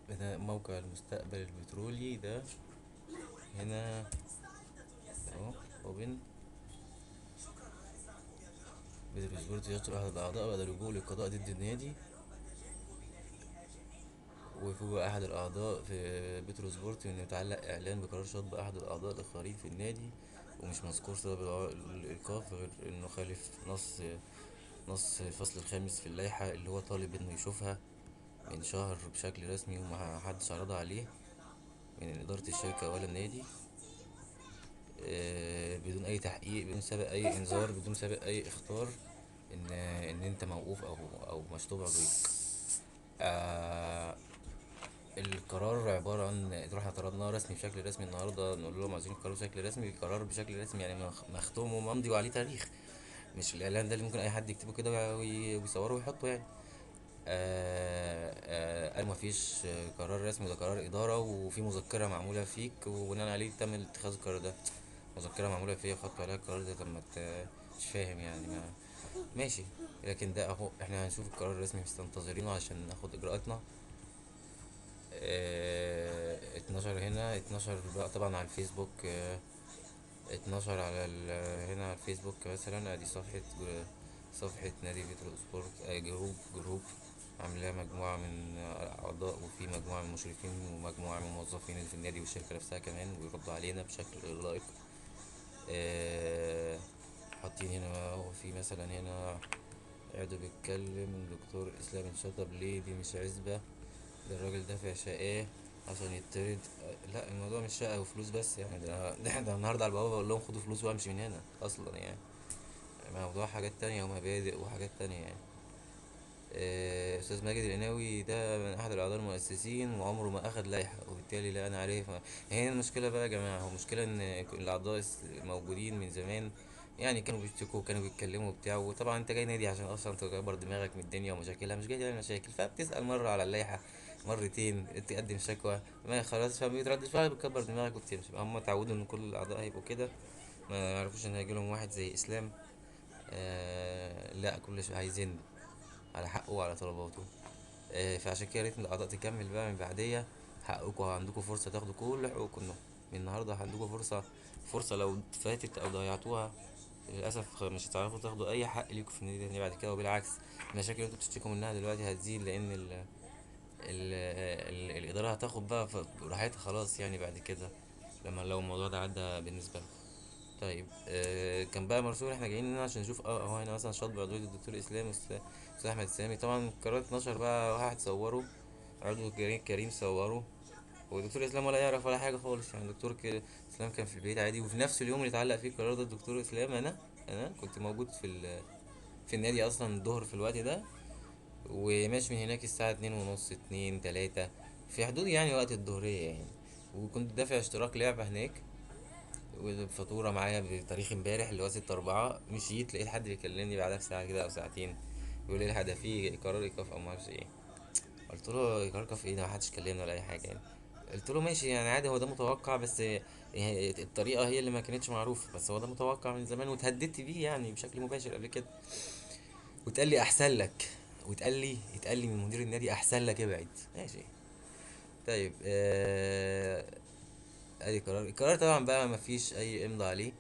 هنا موقع المستقبل البترولي ده هنا اهو open. بترو سبورت يشطب احد الاعضاء بعد اللجوء للقضاء ضد النادي. وفوجئ احد الاعضاء في بترو سبورت انه يتعلق اعلان بقرار شطب احد الاعضاء الاخرين في النادي، ومش مذكور سبب الايقاف غير انه خالف نص الفصل الخامس في اللائحة اللي هو طالب انه يشوفها من شهر بشكل رسمي، وما حدش عرضها عليه من إدارة الشركة ولا النادي، بدون أي تحقيق، بدون سابق أي إنذار، بدون سابق أي إخطار إن أنت موقوف أو مشطوب عضويتك. القرار عبارة عن رحنا طلبناه رسمي بشكل رسمي النهاردة، نقول لهم عايزين القرار بشكل رسمي، القرار بشكل رسمي يعني مختوم وممضي وعليه تاريخ، مش الإعلان ده اللي ممكن أي حد يكتبه كده ويصوره ويحطه يعني. قال مفيش قرار رسمي، ده قرار إدارة وفي مذكرة معمولة فيك وبناء عليه تم اتخاذ القرار ده. مذكرة معمولة فيا وخدتوا عليها القرار ده، طب ما مش فاهم يعني، ما ماشي. لكن ده اهو، احنا هنشوف القرار الرسمي، مستنتظرينه عشان ناخد اجراءاتنا. 12 هنا، 12 بقى طبعا على الفيسبوك، 12 على هنا على الفيسبوك مثلا، ادي صفحة نادي بترو سبورت، جروب عاملاه مجموعة من أعضاء، وفي مجموعة من المشرفين ومجموعة من الموظفين اللي في النادي والشركة نفسها كمان، ويردوا علينا بشكل لائق. حاطين هنا، وفي مثلا هنا قعدوا بيتكلم دكتور اسلام انشطب ليه، دي مش عزبة، ده الراجل دافع شقاه عشان يطرد. لا الموضوع مش شقة وفلوس بس يعني، ده النهارده على البوابة بقول لهم خدوا فلوس وامشي من هنا اصلا يعني، موضوع حاجات تانية ومبادئ وحاجات تانية يعني. استاذ ماجد القناوي ده من احد الاعضاء المؤسسين وعمره ما اخد لائحة، وبالتالي لا انا عليه. هنا المشكلة بقى يا جماعة، هو المشكلة ان الاعضاء الموجودين من زمان يعني كانوا بيشتكوا وكانوا بيتكلموا وبتاع، وطبعا انت جاي نادي عشان اصلا تكبر دماغك من الدنيا ومشاكلها، مش جاي تعمل مشاكل، فبتسال مرة على اللائحة، مرتين، تقدم شكوى، ما خلاص فبيتردش، فبتكبر دماغك وبتمشي. هم اتعودوا ان كل الاعضاء هيبقوا كده، ما يعرفوش ان هيجي لهم واحد زي اسلام، لا كل شوية هيزن على حقه وعلى طلباته. فعشان كده يا ريت الاعضاء تكمل بقى من بعديه، حقكم عندكم فرصة تاخدوا كل حقوقكم من النهارده، عندكم فرصة لو فاتت او ضيعتوها للاسف مش هتعرفوا تاخدوا اي حق ليكم في النادي تاني بعد كده. وبالعكس المشاكل اللي انتوا بتشتكوا منها دلوقتي هتزيد، لان الادارة هتاخد بقى راحتها خلاص يعني بعد كده، لما لو الموضوع ده عدى بالنسبة لكم. كان بقى مرسوم احنا جايين هنا عشان نشوف، اهو هنا مثلا شطب عضوية الدكتور اسلام استاذ احمد سامي. طبعا قرار 12 بقى واحد صوره، عضو كريم صوره، والدكتور اسلام ولا يعرف ولا حاجة خالص يعني. الدكتور اسلام كان في البيت عادي، وفي نفس اليوم اللي اتعلق فيه القرار ده الدكتور اسلام، انا كنت موجود في النادي اصلا الظهر في الوقت ده، وماشي من هناك الساعة اتنين ونص، اتنين، تلاتة، في حدود يعني وقت الظهرية يعني. وكنت دافع اشتراك لعبة هناك، والفاتورة معايا بتاريخ امبارح اللي هو 6/4. مشيت لقيت حد بيكلمني بعدها بساعة كده أو ساعتين، بيقول لي الحق ده في قرار إيقاف أو معرفش إيه. قلت له قرار إيقاف إيه ده، محدش كلمنا ولا أي حاجة يعني. قلت له ماشي يعني عادي، هو ده متوقع، بس يعني الطريقة هي اللي ما كانتش معروفة، بس هو ده متوقع من زمان واتهددت بيه يعني بشكل مباشر قبل كده، واتقال لي أحسن لك، واتقال لي، اتقال لي من مدير النادي أحسن لك ابعد. ماشي طيب. ادي قرار. القرار طبعا بقى ما فيش اي امضاء عليه.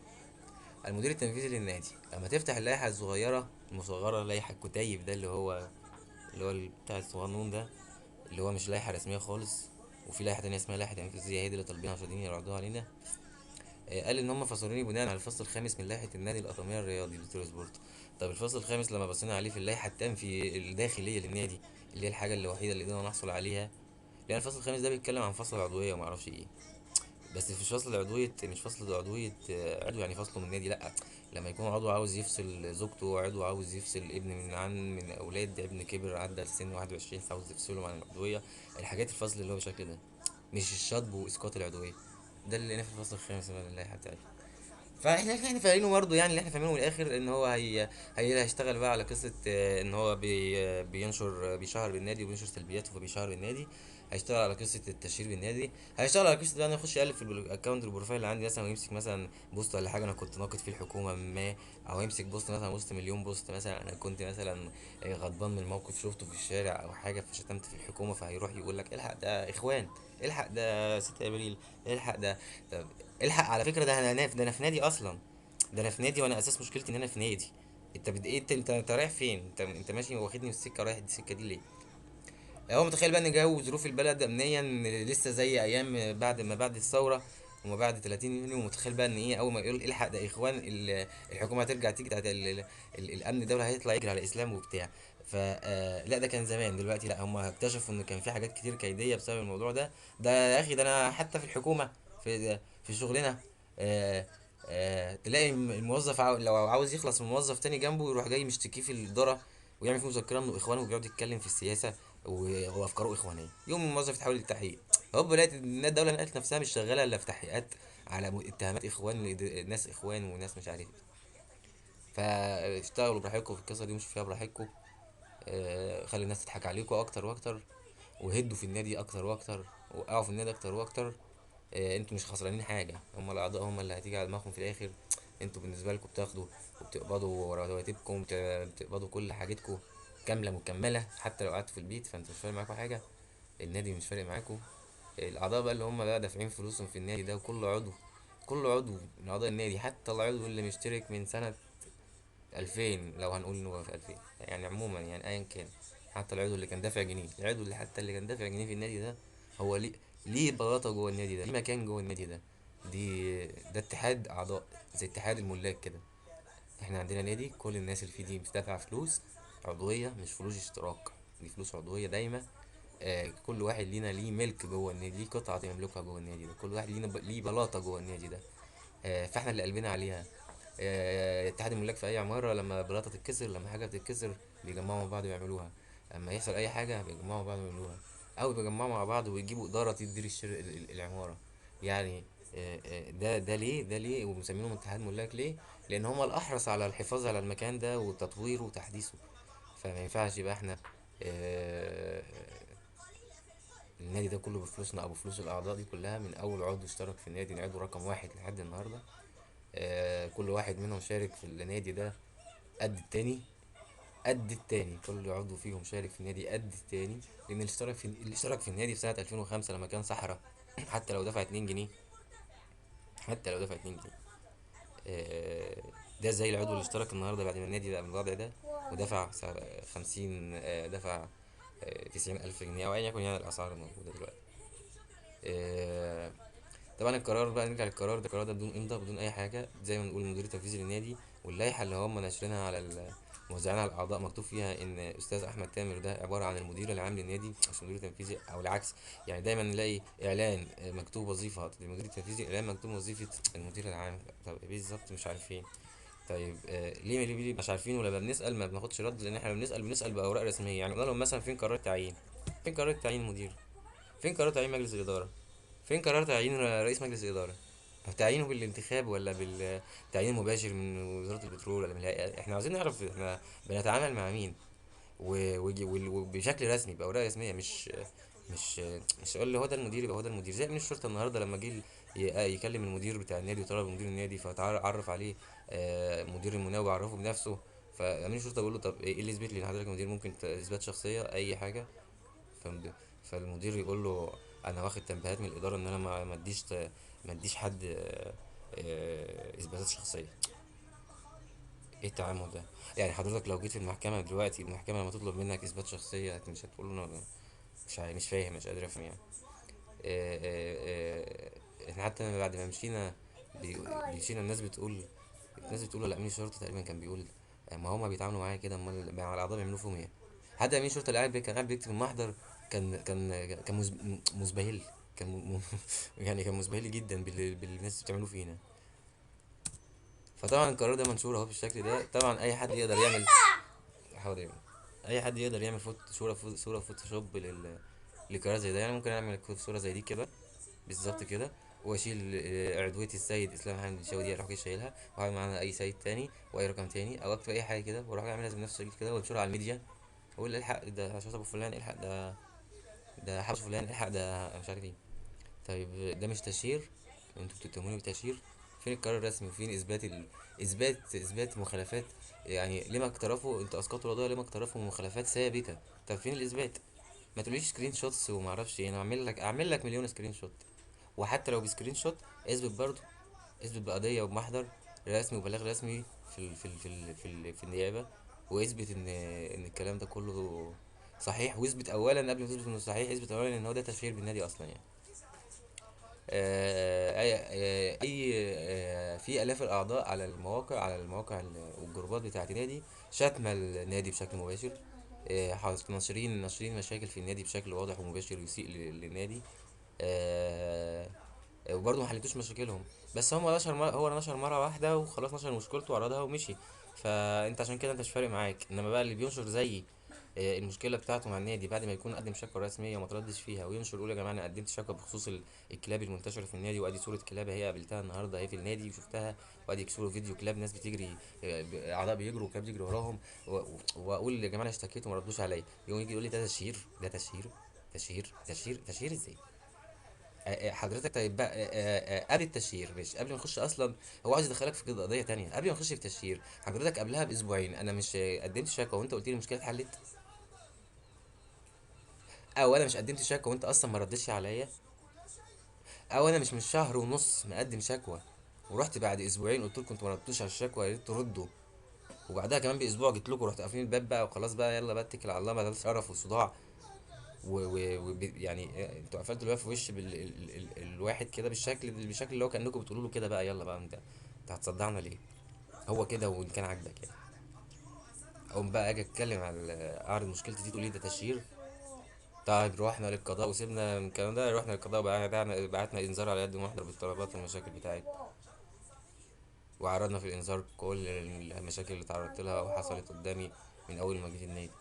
المدير التنفيذي للنادي اما تفتح اللائحة الصغيرة المصغرة، لائحة الكتيب ده اللي هو بتاع الصغنون ده، اللي هو مش لائحة رسمية خالص، وفي لائحة تانية اسمها لائحة تنفيذية هي دي اللي طالبينها عشان يعرضوها علينا. قال ان هم فصلوني بناء على الفصل الخامس من لائحة النادي الاطميه الرياضي بترو سبورت. طب الفصل الخامس لما بصينا عليه في اللائحة التنفيذية الداخلية للنادي، اللي هي الحاجة الوحيدة اللي قدرنا نحصل عليها، لان الفصل الخامس ده بيتكلم عن فصل العضوية وما اعرفش ايه، بس مش فصل عضوية، مش فصل عضوية، عضو يعني فصله من النادي، لا، لما يكون عضو عاوز يفصل زوجته، عضو عاوز يفصل ابن من عن من اولاد، ابن كبر عدى السن 21 فعاوز يفصله عن العضوية، الحاجات الفصل اللي هو بالشكل ده، مش الشطب واسقاط العضوية. ده اللي لقيناه في الفصل الخامس من اللائحة بتاعتنا. فاحنا فاهمينه برضه، يعني اللي احنا فاهمينه من الاخر ان هو هي هيشتغل بقى على قصة ان هو بينشر، بيشهر بالنادي وبينشر سلبياته، فبيشهر بالنادي. هيشتغل على قصة التشهير بالنادي، هيشتغل على قصة بقى انه يخش يقلب في ال account ال profile اللي عندي مثلا، ويمسك مثلا post ولا حاجة انا كنت ناقد فيه الحكومة ما، او يمسك post مثلا وسط مليون post مثلا انا كنت مثلا غضبان من موقف شفته في الشارع او حاجة فشتمت في الحكومه، فهيروح يقول لك الحق ده اخوان، الحق ده 6 ابريل، الحق ده. طب الحق على فكرة ده انا ده انا في نادي اصلا، ده انا في نادي، وانا اساس مشكلتي ان انا في نادي. انت بت... ايه انت رايح فين؟ انت ماشي واخدني من السكه، رايح السكة دي ليه؟ هو متخيل بقى ان جو ظروف البلد امنيا لسه زي ايام بعد ما بعد الثورة وما بعد 30 يونيو، ومتخيل بقى ان ايه اول ما يقول الحق ده اخوان الحكومة هترجع تيجي بتاعت الامن الدولي هيطلع يجري على الاسلام وبتاع. ف لا ده كان زمان، دلوقتي لا، هم اكتشفوا ان كان في حاجات كتير كيديه بسبب الموضوع ده. ده يا اخي ده انا حتى في الحكومة في شغلنا، آه، تلاقي الموظف لو عاوز يخلص من موظف تاني جنبه يروح جاي مشتكيه في الادارة، ويعمل فيه مذكره انه اخوانه، وبيقعد يتكلم في السياسة وافكاره اخوانيه، يوم الموظف يتحول للتحقيق. هوب لقيت ان الدولة لقت نفسها مش شغالة الا في تحقيقات على اتهامات اخوان، ناس اخوان وناس مش عارف ايه. فاشتغلوا براحتكم في القصة دي، ومشوا فيها براحتكم، خلي الناس تضحك عليكم اكتر واكتر، وهدوا في النادي اكتر واكتر، وقعوا في النادي اكتر واكتر. انتوا مش خسرانين حاجة، هم الاعضاء هم اللي هتيجي على دماغهم في الاخر. انتوا بالنسبة لكم بتاخدوا وبتقبضوا رواتبكم، بتقبضوا كل حاجتكم كاملة مكملة، حتى لو قعدتوا في البيت فانتوا مش فارق معاكم حاجة، النادي مش فارق معاكم. الاعضاء بقى اللي هم بقى دافعين فلوسهم في النادي ده، وكل عضو، كل عضو من اعضاء النادي، حتى العضو اللي مشترك من سنة 2000، لو هنقول ان هو في 2000 يعني، عموما يعني ايا كان، حتى العضو اللي كان دافع جنيه، العضو اللي حتى اللي كان دافع جنيه في النادي ده، هو ليه بلاطة جوه النادي ده، ليه مكان جوه النادي ده. ده اتحاد اعضاء زي اتحاد الملاك كده. احنا عندنا نادي كل الناس اللي فيه دي بتدفع فلوس عضوية، مش فلوس اشتراك، دي فلوس عضوية دايمه. كل واحد لينا ليه ملك جوه النادي، ليه قطعه يملكها جوه النادي ده، كل واحد لينا ليه بلاطة جوه النادي ده. فاحنا اللي قلبنا عليها. اتحاد الملاك في اي عمارة لما بلاطة تتكسر، لما حاجة بتتكسر بيجمعوا مع بعض ويعملوها، اما يحصل اي حاجة بيجمعوا مع بعض ويعملوها، او بيجمعوا مع بعض ويجيبوا ادارة تدير العمارة يعني. ده ليه، ده ليه ومسمينهم اتحاد ملاك ليه؟ لان هم الاحرص على الحفاظ على المكان ده وتطويره وتحديثه. فما ينفعش يبقى احنا النادي ده كله بفلوسنا او بفلوس الاعضاء دي كلها، من اول عضو اشترك في النادي العضو رقم 1 لحد النهارده، كل واحد منهم شارك في النادي ده قد التاني، قد التاني، كل عضو فيهم شارك في النادي قد التاني. لان اللي اشترك في النادي في سنة 2005 لما كان صحراء، حتى لو دفع 2 جنيه، حتى لو دفع 2 جنيه، ده زي العضو اللي اشترك النهارده بعد ما النادي بقى بالوضع ده ودفع 50، دفع 90,000 جنيه او ايا يكن يعني الاسعار الموجودة دلوقتي. طبعا القرار بقى، نرجع للقرار ده، القرار ده بدون امضاء بدون اي حاجة، زي ما نقول المدير التنفيذي للنادي واللائحه اللي هم ناشرينها على موزعينها على الاعضاء مكتوب فيها ان استاذ احمد تامر ده عبارة عن المدير العام للنادي مش المدير التنفيذي او العكس. يعني دايما نلاقي اعلان مكتوب وظيفة المدير التنفيذي، اعلان مكتوب وظيفة المدير العام، طب ايه بالظبط مش عارفين. طيب ليه مش عارفين؟ ولما بنسال ما بناخدش رد، لان احنا بنسال باوراق رسمية. يعني قلنا لهم مثلا فين قرار التعيين، فين قرار التعيين مدير، فين قرار تعيين مجلس الادارة، فين قرار تعيين رئيس مجلس الادارة، طب تعيينه بالانتخاب ولا بالتعيين المباشر من وزارة البترول ولا من الهيئة؟ احنا عاوزين نعرف احنا بنتعامل مع مين، وبشكل رسمي باوراق رسمية، مش اقول هو ده المدير يبقى هو ده المدير. زي امين الشرطة النهارده لما جه يكلم المدير بتاع النادي وطلب مدير النادي، فتعرف عليه مدير المناوب عرفه بنفسه. فامين الشرطة بيقول له طب ايه اللي يثبت لي ان حضرتك مدير؟ ممكن اثبات شخصية اي حاجة. فالمدير يقول له انا واخد تنبيهات من الادارة ان انا ما اديش حد اثباتات شخصية. ايه التعامل ده؟ يعني حضرتك لو جيت في المحكمة دلوقتي، المحكمة لما تطلب منك اثبات شخصية مش هتقول له أنا مش فاهم، مش قادر افهم يعني. احنا حتى بعد ما مشينا مشينا الناس بتقول، الناس بتقول ولا امين الشرطة تقريبا كان بيقول ما هما بيتعاملوا معايا كده، امال مع الاعضاء بيعملوا فيهم ايه؟ حتى امين الشرطة اللي قاعد كان قاعد بيكتب المحضر كان مزبهل، كان يعني كان مزبهل جدا باللي الناس بتعملوه فينا. فطبعا القرار ده منشور اهو بالشكل ده، طبعا اي حد يقدر يعمل، حاضر، اي حد يقدر يعمل صوره فوتوشوب لقرار زي ده. يعني ممكن اعمل صوره زي دي كده بالظبط كده، واشيل عضوية السيد اسلام حامد الشاوي دي، اروح جاي شايلها واعمل معاها اي سيد تاني واي رقم تاني، او اكتب اي حاجة كده واروح جاي اعملها بنفس الشكل كده وانشرها على الميديا، واقول الحق ده شطب فلان، الحق ده حبس فلان، الحق ده مش عارف ايه. طيب ده مش تشهير؟ انتوا بتتهموني بتشهير؟ فين القرار الرسمي وفين اثبات اثبات مخالفات؟ يعني لما اقترفوا انتوا اسقطتوا القضية لما اقترفوا مخالفات ثابتة. طب فين الاثبات؟ ما تقوليش screenshots وما اعرفش ايه، انا اعمل لك مليون screenshot، وحتى لو ب screenshot اثبت برضه، اثبت بقضيه وبمحضر رسمي وبلاغ رسمي في النيابة، واثبت ان الكلام ده كله صحيح. واثبت اولا قبل ما تثبت انه صحيح، اثبت اولا ان هو ده تشهير بالنادي اصلا يعني. اي في الاف الاعضاء على المواقع والجروبات بتاعه النادي شتم النادي بشكل مباشر، ناشرين مشاكل في النادي بشكل واضح ومباشر يسيء للنادي. آه، وبرضه ما حلتوش مشاكلهم. بس هم نشر مرة، هو نشر مرة واحدة وخلاص، نشر مشكلته وعرضها ومشي. فانت عشان كده انت مش فارق معاك. انما بقى اللي بينشر زي المشكلة بتاعته مع النادي بعد ما يكون قدم شكوى رسمية وما تردش فيها، وينشر يقول يا جماعة انا قدمت شكوى بخصوص الكلاب المنتشرة في النادي، وادي صوره كلاب هي قابلتها النهارده اهي في النادي وشفتها، وادي صوره فيديو كلاب ناس بتجري، اعضاء بيجروا وكلاب بتجري وراهم، واقول يا جماعة انا اشتكيت وما ردوش عليا، يقوم يجي يقول لي ده تشهير، ده تشهير، تشهير تشهير تشهير ازاي؟ حضرتك طيب بقى، قبل التشهير، مش قبل ما نخش اصلا، هو عايز يدخلك في كده قضية تانية قبل ما نخش في التشهير. حضرتك قبلها باسبوعين انا مش قدمت شكوى وانت قلت لي المشكلة اتحلت؟ او انا مش قدمت شكوى وانت اصلا ما ردتش عليا؟ او انا مش من شهر ونص مقدم شكوى ورحت بعد اسبوعين قلت لكم انتوا ما ردتوش على الشكوى يا ريت تردوا، وبعدها كمان باسبوع جيت لكم رحت قافلين الباب بقى وخلاص بقى يلا بقى اتكل على الله، ما ده قرف وصداع و يعني انتوا قفلتوا الباب في وش الواحد كده بالشكل اللي هو كانكم بتقولوا له كده بقى يلا بقى انت هتصدعنا ليه؟ هو كده وان كان عاجبك يعني. اقوم بقى اجي اتكلم على اعرض مشكلتي دي تقول لي ده تشهير. طيب روحنا للقضاء وسيبنا من الكلام ده، رحنا للقضاء وبعتنا انذار على قد ما احنا بالطلبات والمشاكل بتاعتنا، وعرضنا في الانذار كل المشاكل اللي تعرضت لها وحصلت قدامي من اول ما جيت النادي.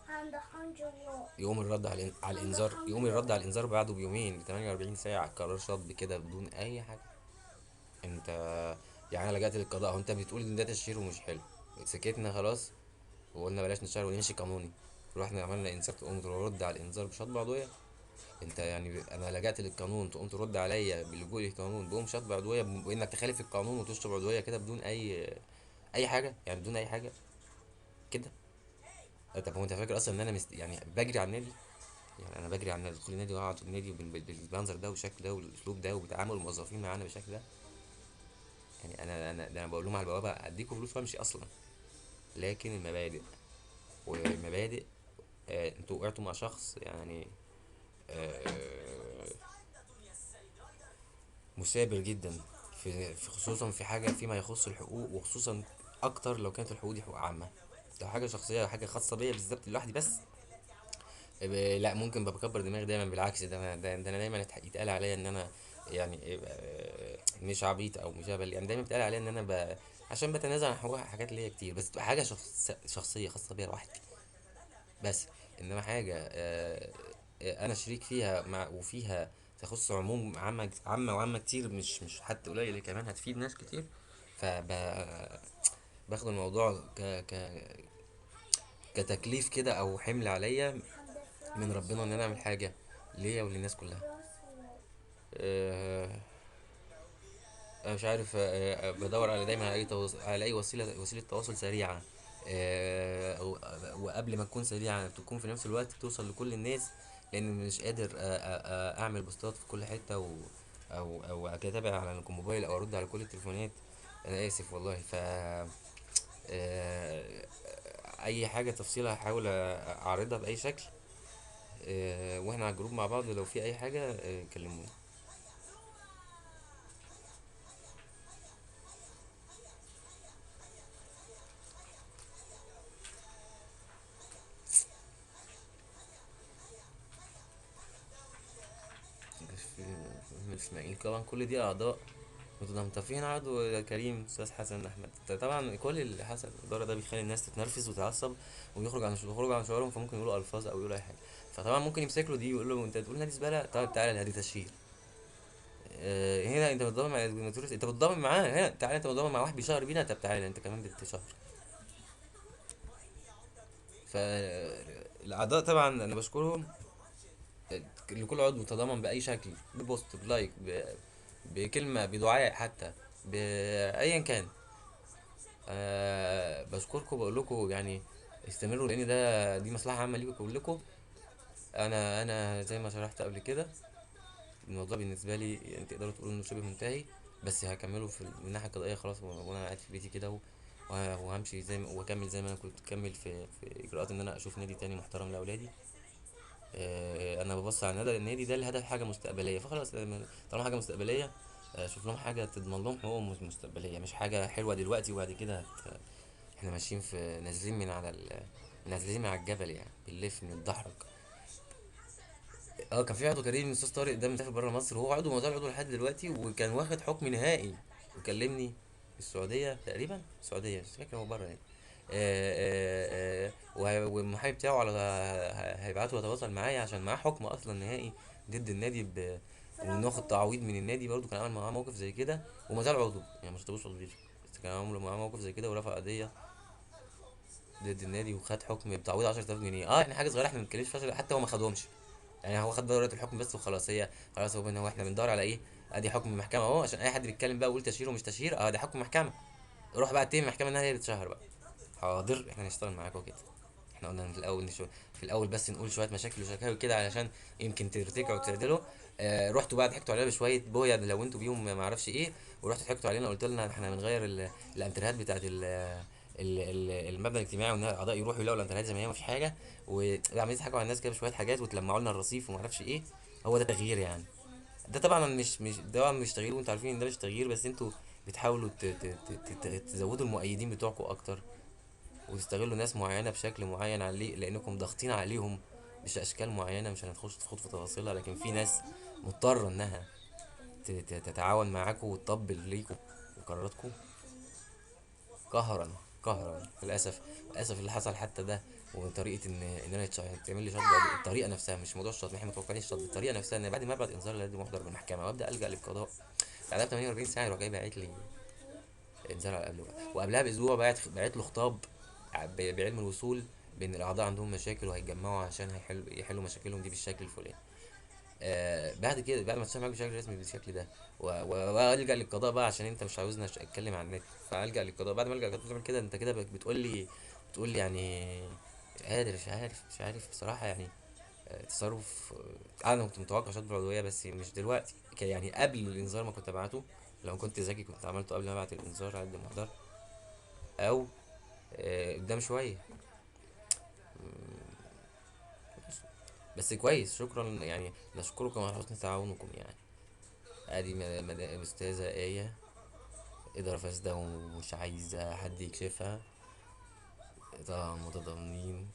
يقوم الرد على الانذار، يقوم الرد على الانذار بعده بيومين ب 48 ساعة قرار شطب كده بدون اي حاجة. انت يعني انا لجأت للقضاء وانت بتقول ان ده تشهير ومش حلو، سكتنا خلاص وقلنا بلاش نشهر ونمشي قانوني، رحنا عملنا انذار تقوم ترد على الانذار بشطب عضوية. انت يعني انا لجأت للقانون تقوم ترد عليا باللجوء للقانون بقوم شطب عضوية، بانك تخالف القانون وتشطب عضوية كده بدون اي حاجة، يعني بدون اي حاجة كده. طب هو انت فاكر اصلا ان انا يعني بجري على النادي؟ يعني انا بجري على النادي، ادخل النادي واقعد في النادي بالمنظر ده والشكل ده والاسلوب ده وبتعامل الموظفين معانا بالشكل ده؟ يعني انا ده انا بقول لهم على البوابة اديكوا فلوس وامشي اصلا. لكن المبادئ والمبادئ، انتوا وقعتوا مع شخص يعني آه، مثابر جدا في خصوصا في حاجة فيما يخص الحقوق، وخصوصا اكتر لو كانت الحقوق دي حقوق عامة. لو حاجة شخصية حاجة خاصة بيا بالذات لوحدي بس، لا ممكن بكبر دماغي دايما، بالعكس ده انا ده انا دايما يتقال عليا ان انا يعني مش عبيط او مش هبل، يعني دايما بيتقال عليا ان انا عشان بتنازل عن حقوق حاجات ليا كتير، بس تبقى حاجة شخصية خاصة بيا لوحدي بس. انما حاجة انا شريك فيها مع وفيها تخص عموم عامة عامة وعامة كتير، مش حتى قليل، كمان هتفيد ناس كتير. فب باخد الموضوع ك ك كتكليف كده او حمل عليا من ربنا ان انا اعمل حاجة ليا وللناس كلها. آه، انا مش عارف، بدور على دايما على اي على اي وسيلة تواصل سريعة، وقبل ما تكون سريعة تكون في نفس الوقت توصل لكل الناس، لان مش قادر اعمل بوستات في كل حتة او اتابع على الموبايل او ارد على كل التليفونات. انا اسف والله. ف آه، اي حاجة تفصيلها هحاول اعرضها باي شكل، واحنا على الجروب مع بعض لو في اي حاجة كلموني. اسماعيل طبعا كل دي اعضاء متضمتفين عضو كريم استاذ حسن احمد. طبعا كل اللي حصل في الادارة ده بيخلي الناس تتنرفز وتتعصب ويخرج عن يخرج عن شعورهم، فممكن يقولوا الفاظ او يقولوا اي حاجة. فطبعا ممكن يمسك له دي ويقول له انت تقول نادي زبالة، طيب تعالى نادي تشهير. هنا انت بتضامن مع الدكتور، انت بتضامن معاه هنا، تعالى انت بتضامن مع واحد بيشهر بينا، طب تعالى انت كمان بتشهر. فالاعضاء طبعا انا بشكرهم، لكل عضو تضامن باي شكل، ب post، ب like، بكلمه، بدعاء حتى، بايا كان. بشكركم، بقول لكم يعني استمروا، لان دي مصلحة عامة ليكم كلكم. انا زي ما شرحت قبل كده، الموضوع بالنسبة لي يعني تقدروا تقولوا انه شبه منتهي، بس هكمله في من الناحية القضائية خلاص، وانا قاعد في بيتي كده، وهمشي زي ما، واكمل زي ما انا كنت اكمل في اجراءات ان انا اشوف نادي تاني محترم لاولادي. انا ببص على النادي ده الهدف حاجة مستقبلية، فخلاص طالما حاجة مستقبلية، اشوف لهم حاجة تضمن لهم حقوقهم المستقبلية، مش حاجة حلوة دلوقتي وبعد كده احنا ماشيين في نازلين من على نازلين من على الجبل يعني، بنلف بنتدحرج. كان في عضو كريم استاذ طارق ده مسافر بره مصر، وهو عضو ما زال عضو لحد دلوقتي، وكان واخد حكم نهائي، وكلمني من السعودية تقريبا، السعودية مش فاكر، هو بره يعني. والمحامي بتاعه على هيبعته يتواصل معايا عشان معاه حكم اصلا نهائي ضد النادي وناخد تعويض من النادي. برضو كان عامل معاه موقف زي كده، وما زال عضو يعني، مش طابوش عضويته، بس كان عامل معاه موقف زي كده ورفع قضية ضد النادي وخد حكم بتعويض 10000 جنيه. احنا حاجة صغيرة، احنا ما بنتكلمش فيها، حتى هو ما خدهمش يعني، هو خد دورة الحكم بس وخلاص. هي خلاص، هو هو احنا بندور على ايه؟ ادي حكم المحكمة اهو، عشان اي حد بيتكلم بقى ويقول تشهير ومش تشهير، ده حكم محكمة، روح بقى اتهم المحكمة انها هي اللي بتشهر بقى. حاضر، احنا هنشتغل معاكم كده. احنا قلنا في الاول في الاول بس نقول شوية مشاكل وشكاوي كده علشان يمكن ترتكعوا وتعدلوا. رحتوا بقى ضحكتوا علينا بشوية بويا لونتوا بيهم ما اعرفش ايه، ورحتوا ضحكتوا علينا وقلت لنا احنا بنغير الانتريهات بتاعت المبنى الاجتماعي، وان الاعضاء يروحوا يلاقوا الانتريهات زي ما هي ما فيش حاجة، وعمالين يضحكوا على الناس كده بشوية حاجات، وتلمعوا لنا الرصيف وما اعرفش ايه. هو ده تغيير يعني؟ ده طبعا مش ده طبعا مش تغيير، وانتوا عارفين ان ده مش تغيير، بس انتوا بتحاولوا تزودوا المؤيدين بتوعكم اكتر، وتستغلوا ناس معينة بشكل معين عليه، لانكم ضاغطين عليهم باشكال معينة مش هنخش في تفاصيلها، لكن في ناس مضطرة انها تتعاون معاكم وتطبل ليكم وقراراتكم قهرا قهرا. للاسف اللي حصل حتى ده، وطريقه ان انا تعمل لي شطب، الطريقة نفسها مش موضوع الشطب، احنا متوقعين الشطب، الطريقة نفسها ان بعد ما ابعت انذار لنادي محضر بالمحكمه وابدا الجا للقضاء بعدها ب 48 ساعة يروح جاي باعت لي انذار على قبله، وقبلها باسبوع بعت له خطاب بعلم الوصول بان الاعضاء عندهم مشاكل وهيتجمعوا عشان يحلوا مشاكلهم دي بالشكل الفلاني. بعد كده، بعد ما تشتغل معاك بشكل رسمي بالشكل ده، والجا للقضاء بقى عشان انت مش عاوزني اتكلم عن النت، فالجا للقضاء. بعد ما الجا للقضاء تعمل كده، انت كده بتقول لي يعني قادر، مش عارف بصراحة يعني. تصرف، انا كنت متوقع شطب العضوية بس مش دلوقتي، كان يعني قبل الانذار ما كنت ابعته، لو كنت ذكي كنت عملته قبل ما ابعت الانذار على قد ما اقدر، او قدام شوية. بس كويس، شكرا يعني، نشكركم على حسن تعاونكم يعني. ادي استاذه ايه، ادارة فاسدة ومش عايزه حد يكشفها، طبعا متضامنين.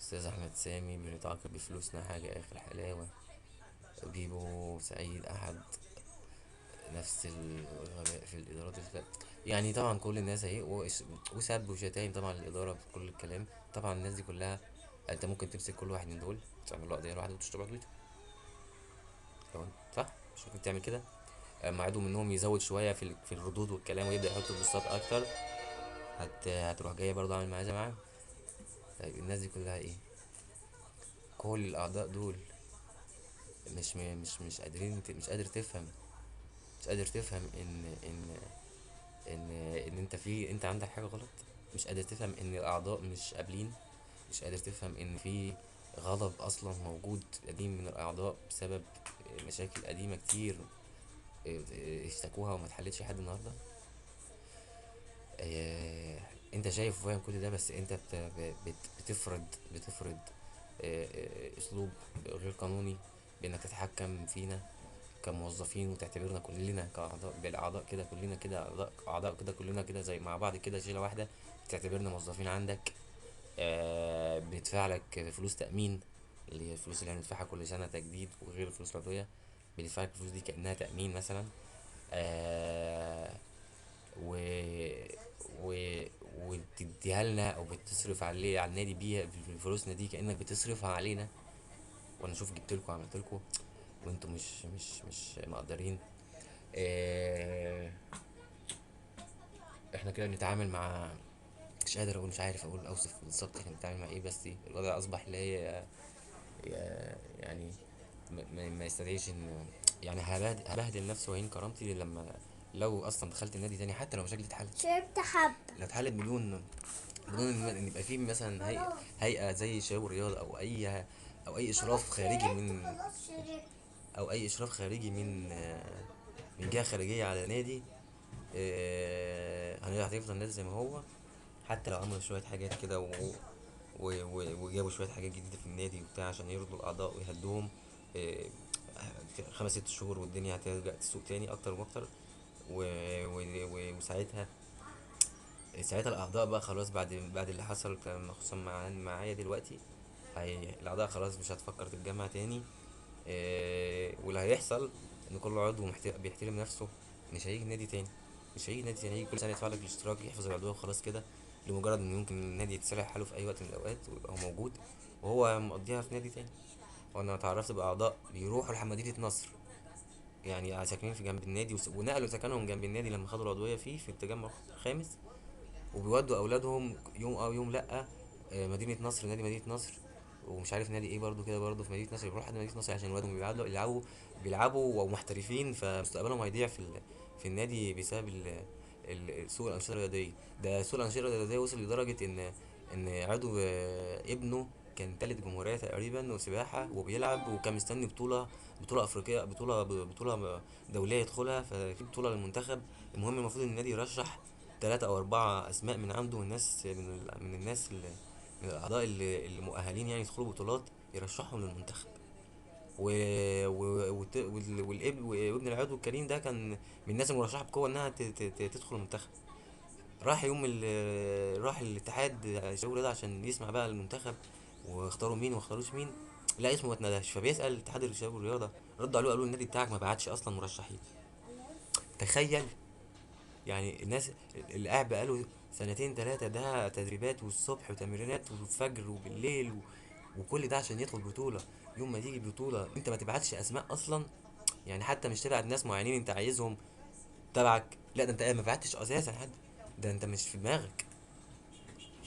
استاذ احمد سامي بنتعاقب بفلوسنا، حاجة اخر حلاوة. بيبو سعيد احد نفس الغباء في الادارات يعني طبعا كل الناس اهي، وسب وشتايم طبعا للادارة بكل الكلام. طبعا الناس دي كلها انت ممكن تمسك كل واحد من دول تعمل له قضية لوحده وتشطب عضويته، لو انت صح مش ممكن تعمل كده. اما عدو منهم يزود شوية في الردود والكلام ويبدا يحط بوستات اكتر، هتروح جاية برضه عامل معاه زي معاه. طيب الناس دي كلها ايه؟ كل الاعضاء دول مش مش مش قادرين مش قادر تفهم، مش قادر تفهم ان ان ان ان انت في، انت عندك حاجة غلط، مش قادر تفهم ان الاعضاء مش قابلين، مش قادر تفهم ان في غضب اصلا موجود قديم من الاعضاء بسبب مشاكل قديمة كتير اشتكوها وما اتحلتش لحد النهارده. انت شايف وفاهم كل ده، بس انت بتفرض، اسلوب غير قانوني بانك تتحكم فينا كموظفين، وتعتبرنا كلنا كاعضاء، بالاعضاء كده كلنا كده اعضاء، اعضاء كده كلنا كده زي مع بعض كده شيله واحدة، بتعتبرنا موظفين عندك. بندفع لك فلوس تأمين اللي هي الفلوس اللي هندفعها كل سنة تجديد، وغير الفلوس العضوية بندفع لك الفلوس دي كأنها تأمين مثلا. وتديها لنا او بتصرف عليه على النادي بيها فلوسنا دي كأنك بتصرفها علينا، وانا شوف جبت لكم وعملت لكم. وانتوا مش مقدرين. احنا كده بنتعامل مع، مش قادر اقول، مش عارف اقول اوصف بالظبط احنا بنتعامل مع ايه، بس الوضع اصبح لا يعني ما يستدعيش ان يعني هبهدل نفسي وهين كرامتي لما لو اصلا دخلت النادي تاني، حتى لو مشاكلي اتحلت. شربت حبة. لو اتحلت بدون ان يبقى فيه مثلا هيئة زي شباب الرياضة او اي، او اي اشراف خلاص خارجي شربت، من، خلاص شربت. او اي اشراف خارجي من من جهة خارجية على نادي، هتفضل النادي زي ما هو، حتى لو عملوا شوية حاجات كده وجابوا شوية حاجات جديدة في النادي وبتاع عشان يرضوا الاعضاء ويهدوهم، آه، خمس ست شهور والدنيا هترجع تسوق تاني اكتر واكتر، وساعتها، ساعتها الاعضاء بقى خلاص بعد اللي حصل كان خصوصا معايا دلوقتي، هي الاعضاء خلاص مش هتفكر تتجمع تاني. واللي هيحصل ان كل عضو بيحترم نفسه مش هيجي النادي تاني، مش هيجي النادي تاني، هيجي كل سنة يدفع لك الاشتراك يحفظ العضوية وخلاص كده، لمجرد ان ممكن النادي يتصالح حاله في اي وقت من الاوقات ويبقى هو موجود وهو مقضيها في نادي تاني. وانا اتعرفت باعضاء بيروحوا لمدينة نصر، يعني ساكنين في جنب النادي ونقلوا سكنهم جنب النادي لما خدوا العضوية فيه في التجمع الخامس، وبيودوا اولادهم يوم اه يوم لا، مدينة نصر، نادي مدينة نصر، ومش عارف نادي ايه برضو كده برضو في مدينة نصر، بيروحوا لحد مدينة نصر عشان ولادهم بيلعبوا ومحترفين، فمستقبلهم هيضيع في في النادي بسبب سوق الانشطة الرياضية ده. سوق الانشطة الرياضية وصل لدرجة ان عضو، ابنه كان تالت جمهورية تقريبا وسباحه وبيلعب، وكان مستني بطوله افريقية، بطوله دولية يدخلها، ففي بطوله للمنتخب. المهم المفروض ان النادي يرشح ثلاثة أو أربعة أسماء من عنده، والناس من الناس اللي من الأعضاء اللي مؤهلين يعني يدخلوا بطولات يرشحهم للمنتخب. و... والابن، وابن العضو الكريم ده كان من الناس المرشحة بقوة إنها تدخل المنتخب. راح يوم راح الاتحاد شباب الرياضة عشان يسمع بقى المنتخب واختاروا مين وما اختاروش مين، لا اسمه ما اتندهش. فبيسأل اتحاد الشباب والرياضة، ردوا عليه قالوا النادي بتاعك ما بعتش أصلا مرشحين. تخيل يعني الناس اللي قاعد بقاله سنتين تلاتة ده تدريبات والصبح وتمرينات والفجر وبالليل وكل ده عشان يدخل بطولة، يوم ما تيجي بطولة انت ما تبعتش اسماء اصلا، يعني حتى مش تبعت ناس معينين انت عايزهم تبعك، لا ده انت ما بعتش اساسا حد، ده انت مش في دماغك.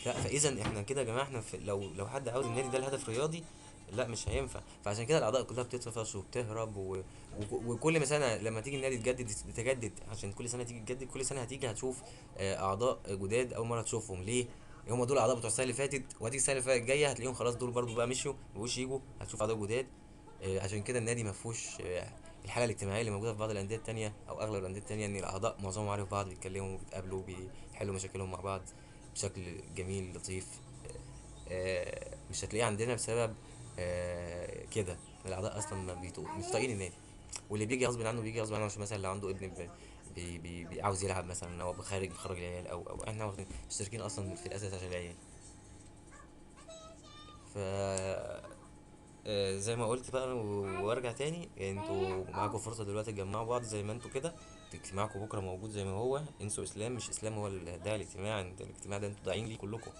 لا فاذا احنا كده يا جماعة، احنا في لو حد عاوز النادي ده لهدف رياضي لا مش هينفع. فعشان كده الاعضاء كلها بتطفش وبتهرب وكل ما سنة لما تيجي النادي تجدد تجدد، عشان كل سنة تيجي تجدد، كل سنة هتيجي هتشوف، اعضاء جداد اول مرة تشوفهم، ليه؟ هم دول اعضاء بتوع السنة اللي فاتت، وهتيجي السنة اللي فاتت الجاية هتلاقيهم خلاص دول برضو بقى مشوا ما بقوش يجوا، هتشوف اعضاء جداد. عشان كده النادي ما فيهوش، الحالة الاجتماعية اللي موجودة في بعض الاندية التانية او اغلب الاندية التانية، ان الاعضاء معظمهم عارف بعض، بيتكلموا وبيتقابلوا وبيحلوا مشاكلهم مع بعض بشكل جميل لطيف. مش هتلاقيه عندنا بسبب، كده الاعضاء اصلا ما بيطو... مش طايقين النادي، واللي بيجي غصب عنه بيجي غصب عنه، عشان مثلا لو عنده ابن بي بي بي عاوز يلعب مثلا، او خارج مخرج العيال، او احنا مشتركين اصلا في الاساس عشان العيال. ف زي ما قلت بقى وارجع تاني، انتوا معاكم فرصة دلوقتي تجمعوا بعض زي ما انتوا كده، اجتماعكم بكره موجود زي ما هو، انسوا اسلام مش اسلام هو ده الاجتماع، انت الاجتماع ده انتوا ضايعين ليه كلكم.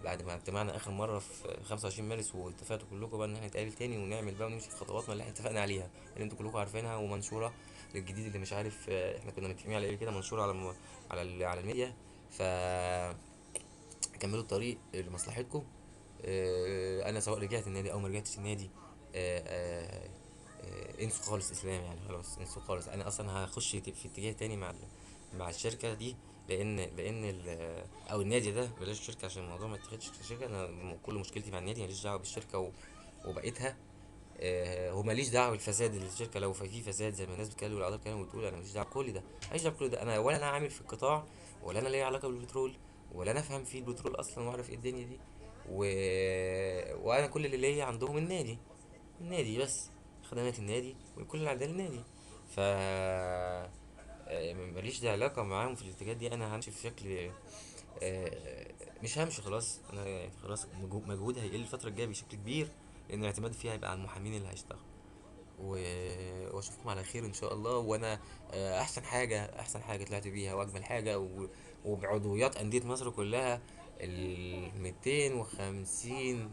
بعد ما اجتمعنا اخر مرة في 25 مارس واتفقتوا كلكم بقى ان احنا نتقابل تاني ونعمل بقى ونمشي في خطواتنا اللي احنا اتفقنا عليها، اللي انتوا كلكم عارفينها ومنشوره للجديد اللي مش عارف، احنا كنا متفقين على ايه كده، منشورة على على الميديا. ف كملوا الطريق لمصلحتكم. انا سواء رجعت النادي او ما رجعتش النادي، انسوا خالص اسلام، يعني خلاص انسوا خالص. انا اصلا هخش في اتجاه تاني مع مع الشركة دي، لان او النادي ده، بلاش شركة عشان الموضوع ما يتاخدش كشركة. انا كل مشكلتي مع النادي ماليش دعوه بالشركة وبقيتها، هو ماليش دعوه بالفساد اللي الشركة، لو في فساد زي ما الناس بتتكلم والاعضاء بتتكلم وبتقول، انا ماليش دعوه بكل ده، ماليش دعوه بكل ده. انا ولا انا عامل في القطاع، ولا انا ليا علاقة بالبترول، ولا انا افهم في البترول اصلا واعرف ايه الدنيا دي، وانا كل اللي ليا عندهم النادي، النادي بس، خدمات النادي وكل اللي عندنا النادي. ف ماليش ده علاقة معاهم في الاتجاهات دي. انا همشي في شكل، مش همشي خلاص، انا يعني خلاص مجهودي هيقل الفترة الجاية بشكل كبير، لان الاعتماد فيها هيبقى على المحامين اللي هيشتغلوا. واشوفكم على خير ان شاء الله. وانا، احسن حاجة طلعت بيها واجمل حاجة، وبعضويات اندية مصر كلها ال 250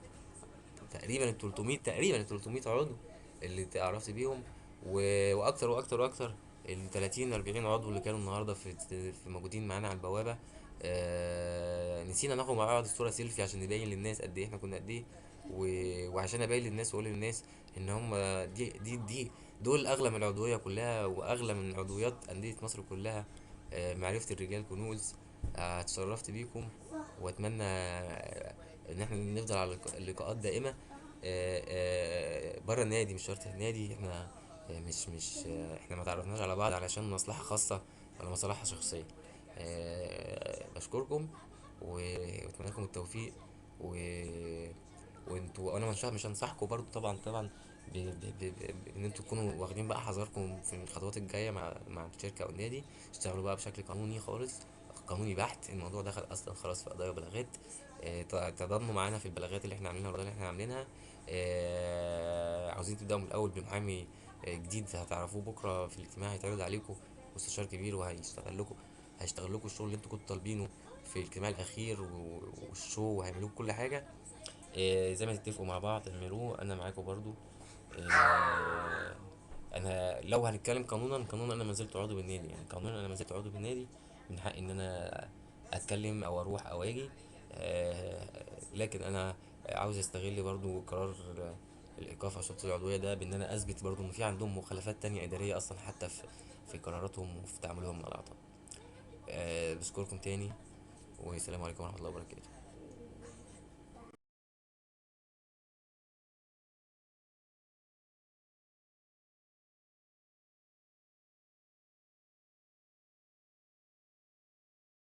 تقريبا، ال 300 تقريبا، ال 300 عضو، اللي اتعرفت بيهم، واكتر واكتر واكتر ال 30 40 عضو اللي كانوا النهارده في موجودين معانا على البوابة. نسينا ناخد مع بعض الصورة سيلفي عشان نبين للناس قد ايه احنا كنا قد ايه، وعشان ابين للناس واقول للناس ان هم دي دي دي دول اغلى من العضوية كلها، واغلى من عضويات اندية مصر كلها. معرفة الرجال كنوز. اتشرفت بيكم، واتمنى ان احنا نفضل على اللقاءات دائمة بره النادي، مش شرط النادي. احنا مش مش احنا ما تعرفناش على بعض علشان مصلحة خاصة ولا مصلحة شخصية. بشكركم واتمنى لكم التوفيق، وانتوا انا مش هنصحكم برضو طبعا طبعا ان انتوا تكونوا واخدين بقى حذركم في الخطوات الجاية مع الشركة او النادي. اشتغلوا بقى بشكل قانوني خالص، قانوني بحت. الموضوع دخل اصلا خلاص في قضايا وبلاغات. تضامنوا معانا في البلاغات اللي احنا عاملينها والقضايا اللي احنا عاملينها. عاوزين تبداوا من الاول بمحامي جديد هتعرفوه بكره في الاجتماع، هيتعرض عليكم مستشار كبير وهيشتغل لكم، هيشتغل لكم الشغل اللي انتوا كنتوا طالبينه في الاجتماع الاخير والشو، وهيعملوا لكم كل حاجة. زي ما تتفقوا مع بعض اعملوه، انا معاكم برضو. انا لو هنتكلم قانونا، قانونا انا ما زلت عضو بالنادي، يعني قانونا انا ما زلت عضو بالنادي، من حقي ان انا اتكلم او اروح او اجي. لكن انا عاوز استغل برضو قرار الايقاف عشان العضوية ده بان انا اثبت برضو ان في عندهم مخالفات تانية ادارية اصلا، حتى في قراراتهم وفي تعاملهم مع الاعضاء. بشكركم تاني، والسلام عليكم ورحمة الله وبركاته.